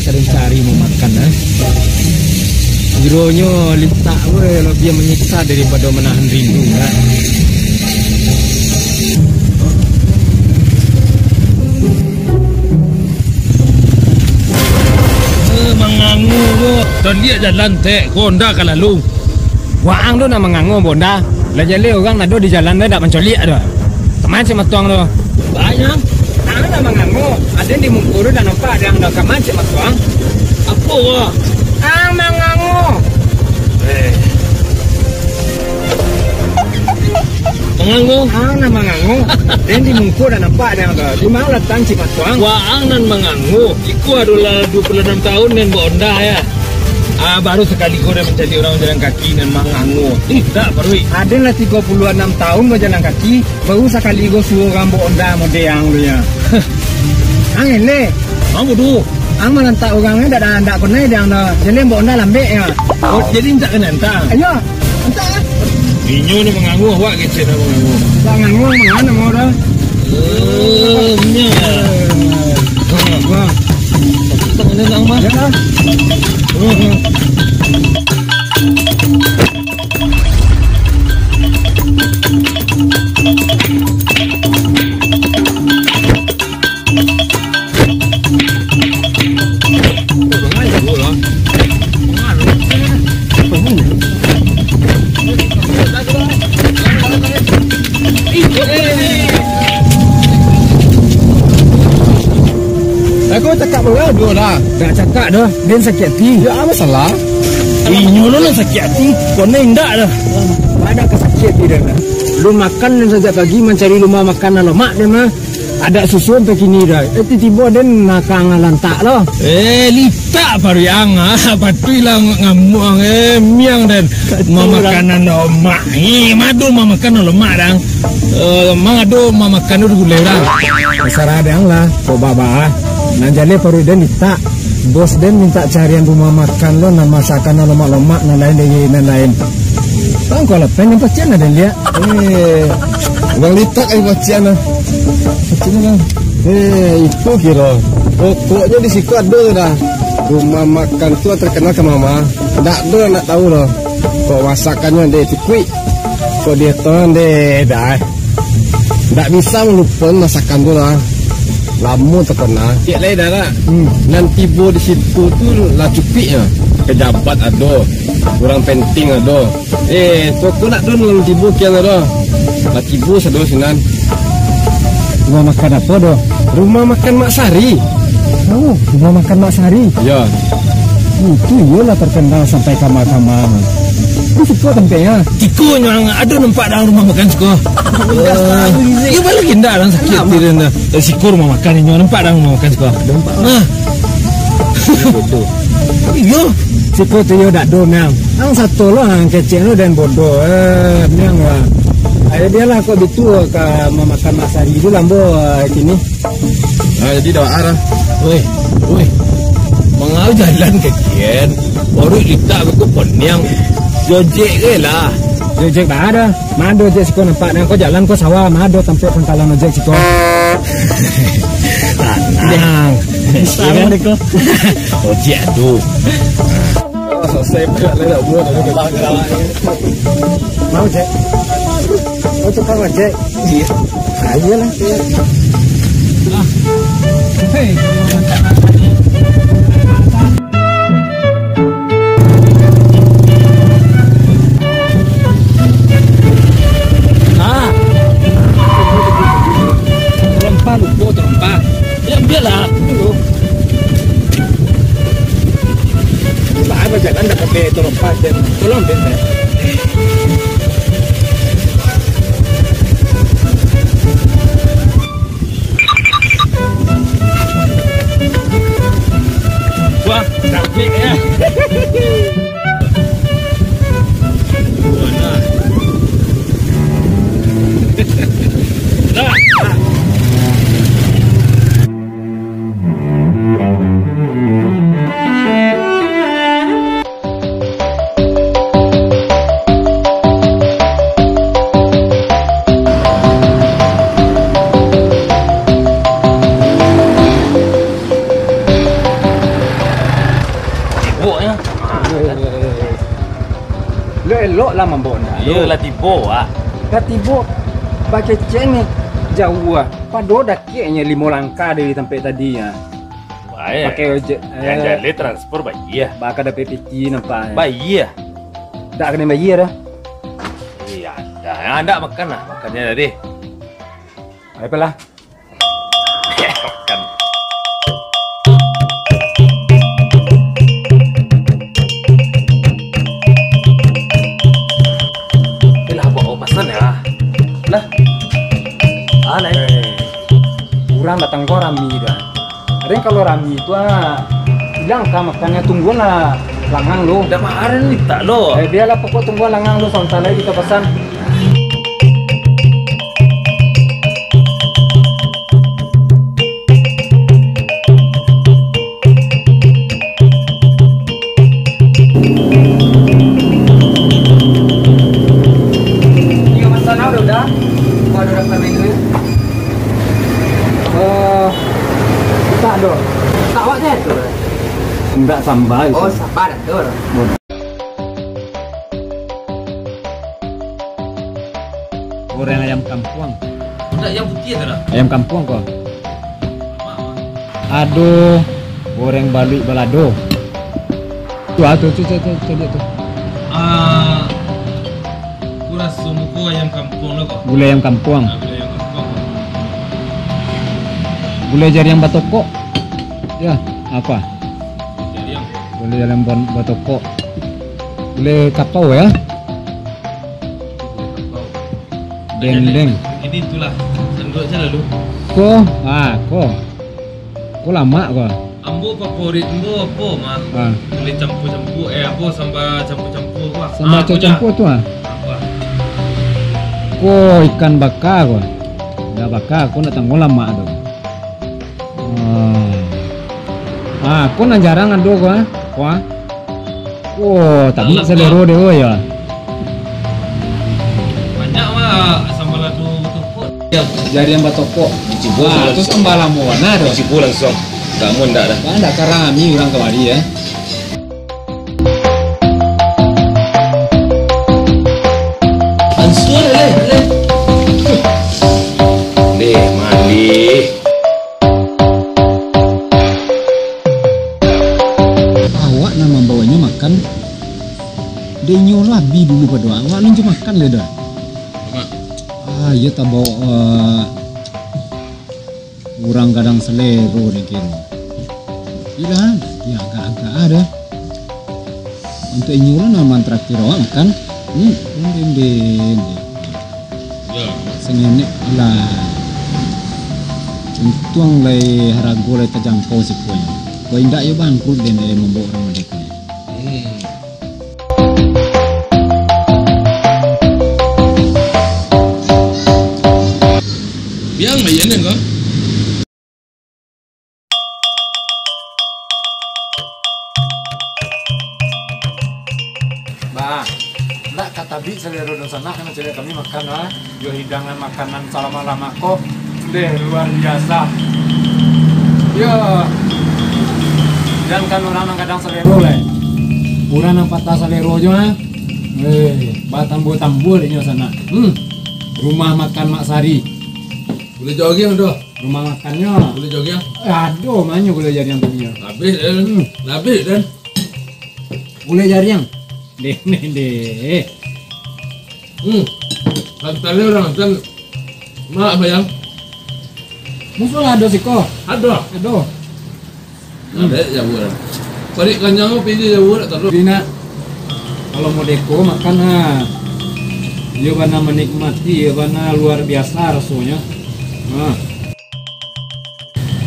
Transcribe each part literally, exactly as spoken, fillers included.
Sering cari mau makan, eh. Kironyo litak we labiah manyiksa daripado manahan rindu, kan. Eh, mangangu ko. Taliak jalan tek, ko ndak ka lalu. Waang tu nak mangangu bonda. Lah jaleh urang nado di jalan tu dak mancoliak tu. Kama cek matuang tu. Banyak. Ang nak mangangu. Aden di muko tu dak nampak ado ang dah kama cek matuang. Apo ko? Ang mangangu. Eh. Mangangu? Ang nak mangangu. Den di muko dah nampak den tu. Di ma latak cek matuang? Waang nan mangangu. Iko adolah dua puluah anam tahun den baonda, ya. Ah, baru sakali ko den mancaliak urang bajalan kaki nan mangangu. Ih, dak, paruik. Aden lah tigo puluah anam tahun bajalan kaki, baru sakali ko suruah urang baonda model ang tu, ya. Ang eleh. Ang bodoh. Ang malantak urang ni dak, dak, dak konai dek ang dah. Jadi baonda lambek ya. Oh, jadi mintak ka nanta? Ayo, mintak ah. Inyo ni mangangu, awak kecek nak mangangu. Dak mangangu, mangangu namo dah. Eh, nya. Wah. Tangan ni nang mah. Ya lah. Aku cakap mangadu lah. Dak cakak doh, den sakik ati. Ya, apa salah? Inyo lo nan sakik ati, kono indak doh. Pada ka sakik ati den. Lu makan den sajak pagi mancari rumah makan nan lomak den mah. Adak susun takini dah. Eh, tibo-tibo den nakang lantak lo. Eh, litak paruik ang, ah. Patuiklah ngamuak ang, eh, miang den. Mamakan nan lomak. Eh, mado mamakan nan lomak dang. Eh, mado mamakan tu gulai dang. Sarah dang lah, kok baba ah. Nan jaleh paruik den litak. Bos den mintak carian rumah makan lo, nan masakan nan lomak-lomak, nan lain dari nan lain. Bang, kalau pen nan pacian lah den liak. Eh, Bang Litak ai pacian lah. Pacian lah, Bang. Eh, itu kiro. Pokoknyo di siko ado tu dah. Rumah makan tu terkenal ka mama. Ndak ado nan ndak tahu lo. Kok masakannyo deh cukuik. Kok dietong deh dah. Ndak bisa malupoan masakan tu lah. Lamo takana. Cek lai dah lah. Hmm. Nan tibo di situ tu lah cukuik nyo. Pejabat ado, urang penting ado. Eh, pokok nak tu nan tibo kian ado. Lah tibo sado sinan. Rumah makan apo doh? Rumah makan Mak Sari. Oh, rumah makan Mak Sari. Ya. Itu iyolah terkenal sampai kama-kama. Di siko tampeknyo. Siko nyo ang ado nampak dalam rumah makan siko. Indak selalu, Zik. Iyo, balik indak dalam sakik. Alamak. Ati den dah. Eh, siko rumah makan inyo nampak dalam rumah makan siko. Nampak. Nah. Betul. Iyo. Siko tu iyo dak do, Miang. Ang sato lo, ang kecek lo dan bodoh. Eh, Miang lah. Ayo bialah kok bitu ka mamakan Mak Sari tu lambo, eh, kini. Ah, jadi dah arah. Woi, woi. Mangau jalan ka kian. Baru litak beko poniang. Jojek ke lah. Jojek dah ada. Mado jek siko nampak. Nang ko jalan ko sawah. Mado tampek pangkalan ojek siko. Tenang. Assalamualaikum. Ojek tu. Oh, selesai pula lah nak buat. Mau, Cek? Oh, tukang ojek? Iya. Ah, iyalah. Ah. Hei. Ah. Terompa, lupo terompa. Ya, bialah. Dulu. Bahaya, jangan dah pakai terompa, dan tolong, dan, dan. Wah, capek ya. Dah elok lah mambao nyo. Iyo, lah tibo, ah. Dah tibo, bakecek ni jauah, ah. Padahal dakeknyo limo langkah dari tampek tadi, ah. Baik. Pakai ojek, eh. Jan jaleh transfer bayia. Baka dapek piti nampak, eh. Bayia. Dak kanai bayia dah. Iya, dah. Ah, dak makan lah, makannyo tadi. Ayolah. Makan. Itulah, bawa pasan ya. Nah. Ah, naik. Eh, urang datang ko rami dah. Kadang kalau rami tu, ah, ilang ka makannyo, tunggulah langang lu. Dah marah ni tak lo. Eh, bialah, pokok tunggu langang lu, sontan lagi kita pasan. Iyo, masalah udah, udah. Kau udah dapat menu? Eh, tak ada. Tak awak je tu. Enggak sambal. Oh, sabar, Tur. Goreng ayam kampuang. Budak yang putih tu dah. Ayam kampuang ko. Ado goreng baluik balado. Tu ah, tu, tu, tu, tu, tu, tu. Ah, ku raso muko ayam kampuang lah ko. Gulai ayam kampuang. Ah, gulai ayam kampuang. Gulai jariang batokok. Ya, apa? Jariang. Gulai jariang ban-, batokok. Gulai kapau ya. Dendeng. Jadi, itulah. Sanduak je lalu. Ko, ah, ko. Ko lamak ko. Ambo favorit ambo apo, mah? Ah. Boleh campur-campur, eh, apo, sambal campur-campur ko, ah. Sambal campur-campur tu, ah? Apo? Ko ikan baka ko. Dah baka, ko nak tangguang lamak tu. Ah. Ah, ko nan jarang ado ko, ah. Ko, ah. Wah, tapi salero deh, oh, ya. Banyak, Mak, sambal lado tu. Ya, jariang batokok. Dicubo langsung. Wah, tu sambal lamo bana tu. Dicubo langsung. Kamu ndak dah. Wah, ndak karami urang kamari, ya. Ansur, leh, leh. Leh, malih. Awak nan mambawanyo makan. Dek inyo lah bi dulu pado awak, alun jo makan lai doh. Mak. Ah, iyo tabao, eh, urang gadang salero dek kiro. Iyo dah, iyo agak-agak ah dah. Untuak inyo lah nan mantraktir awak makan. Hmm, ende, ende, ende. Yo. Sangenek lah. Untuang lai harago lai tajangkau siko nyo. Kalau indak yo bangkrut den, eh, mambaok urang mode ko. Hmm. Biang mah iyo ni ko. Bah, ndak ka tabik salero dunsanak kan caliak kami makan, ah. Jo hidangan makanan salamo-lamo ko, deh, luar biasa. Yo, jankan urang nan gadang salero lai. Urang nan patah salero jo, ah. Eh, batambua-tambua dek nyo sanak. Hmm. Rumah makan Mak Sari. Gulai jariang tu. Rumah makannyo. Gulai jariang. Ado, manyo gulai jariang tadi nyo. Habis, eh. Hmm. Habis, kan? Gulai jariang. Deh, deh, deh. Hmm. Santan ni urang santan. Mak bayang. Musuh lah ado siko. Ado. Ado. Hmm. Ado jauah lah. Parik kanyang tu pilih jauah lah taruih. Tapi nak, kalau mode ko makan ha. Iyo bana manikmati, iyo bana luar biasa rasonyo. Ha.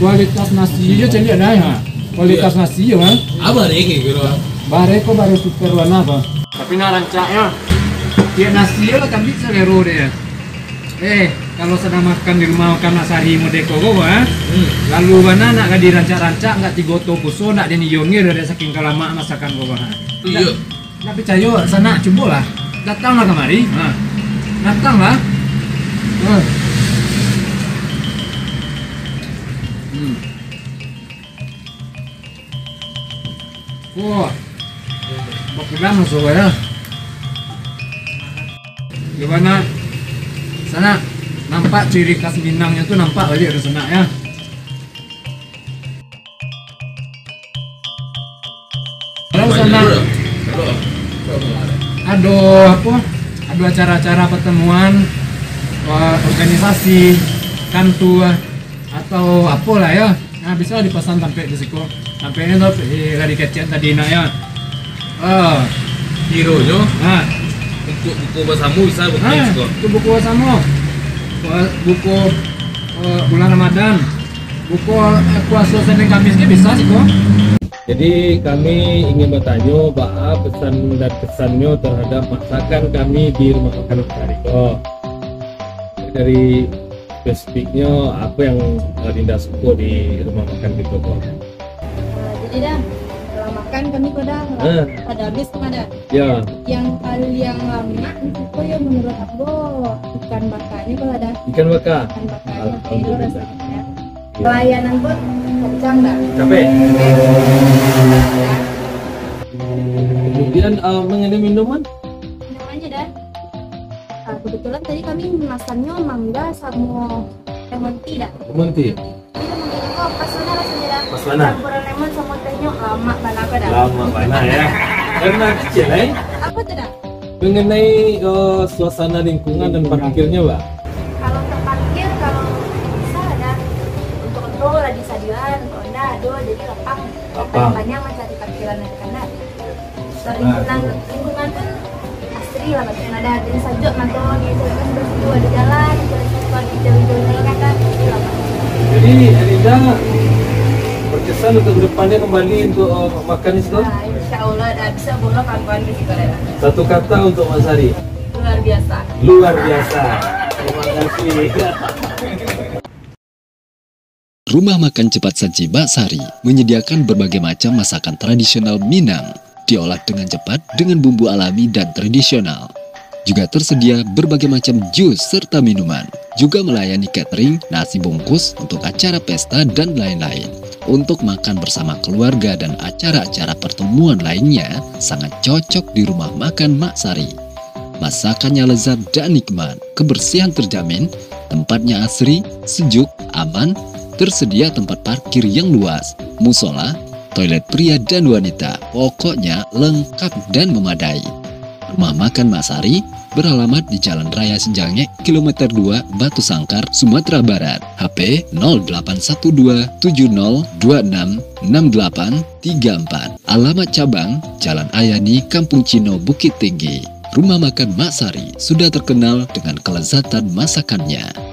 Kualitas nasi jo caliak dai ha. Kualitas nasi jo ha. Iyo. Apo ni kiro-kiro? Bare ko bare super bana ko. Tapi nak rancak yo. Tiok nasi yo lah tabik salero deh. Eh, kalau sadang makan di rumah makan Mak Sari mode ko, ko, ha? Hmm. Lalu bana nak ka dirancak-rancak, ndak tigo to puso, ndak den iyo ngir dari saking ka lamak masakan ko, ha? Iyo. Ndak, ndak picayo, sanak, cubolah. Datanglah kamari. Ha. Datanglah. Ha. Hmm. Wah. Bakudang masuk ya. Gimana? Sanak, nampak ciri khas Minangnyo tu nampak baliak tu, sanak, ya. Kalau sanak, ado apo? Ado acara-acara pertemuan, eh, organisasi, kantua, atau apolah, ya. Nah, bisa dipasan tampek di siko. Tampeknyo tu, eh, lah dikecek tadi, nak, ya. Ah. Kironyo, ah, untuk buko basamo bisa buko, ah, siko. Untuk buko basamo. Pua-, buko, eh, bulan Ramadan. Buko, eh, puaso Senin Kamis ge bisa siko. Jadi, kami ingin batanyo, baa pesan dan kesannyo terhadap masakan kami di rumah makan tadi ko. Dari spesifiknyo, apo yang Adinda suko di rumah makan kito ko? Ah, jadi dah, lah makan kami ko dah, lah, ah, pada habis ko dah. Ya. Yang paling lamak ko yo menurut ambo ikan bakanyo ko lah dah. Ikan baka? Ikan bakanyo, alhamdulillah, itu rasanya. Ya. Pelayanan pun kencang dah. Capek? Capek. Kemudian, ah, mengenai minuman? Minumannya dah. Ah, kebetulan tadi kami masannyo mangga samo lemon tea dah. Lemon tea. Jadi lemon tea ko pas bana rasanya dah. Pas bana. Campuran lemon samo tehnyo lamak bana ko dah. Lamak bana, ya. Karena kecil, eh? Apa tu dah? Mengenai, eh, suasana lingkungan dan parkirnya, Mbak? Kalau tempat parkir, kalau bisa dah. Untuk oto lah disadiakan, kalau ndak ado, jadi lapang. Lapang. Panjang mancari parkiran anak-anak. Lingkungan, lingkungan pun asri lah, maksudnya ada, jadi sajuak mato, gitu kan, terus itu ada jalan, terus itu ada hijau-hijaunya kan, kan, jadi lah. Jadi, Adinda berkesan untuk kedepannya kembali untuk, eh, makan di situ? Ah, insya Allah ada bisa bola kawan-kawan di situ ada. Satu kata untuk Mak Sari. Luar biasa. Luar biasa. Terima kasih. Rumah makan cepat saji Mak Sari menyediakan berbagai macam masakan tradisional Minang, diolah dengan cepat dengan bumbu alami dan tradisional. Juga tersedia berbagai macam jus serta minuman. Juga melayani catering, nasi bungkus untuk acara pesta dan lain-lain. Untuk makan bersama keluarga dan acara-acara pertemuan lainnya, sangat cocok di rumah makan Mak Sari. Masakannya lezat dan nikmat, kebersihan terjamin, tempatnya asri, sejuk, aman, tersedia tempat parkir yang luas, musola, toilet pria dan wanita. Pokoknya lengkap dan memadai. Rumah makan Mak Sari beralamat di Jalan Raya Sijangek, kilometer dua, Batu Sangkar, Sumatera Barat. H P nol delapan satu dua tujuh nol dua enam enam delapan tiga empat. Alamat cabang, Jalan Ayani, Kampung Cino, Bukittinggi. Rumah makan Mak Sari sudah terkenal dengan kelezatan masakannya.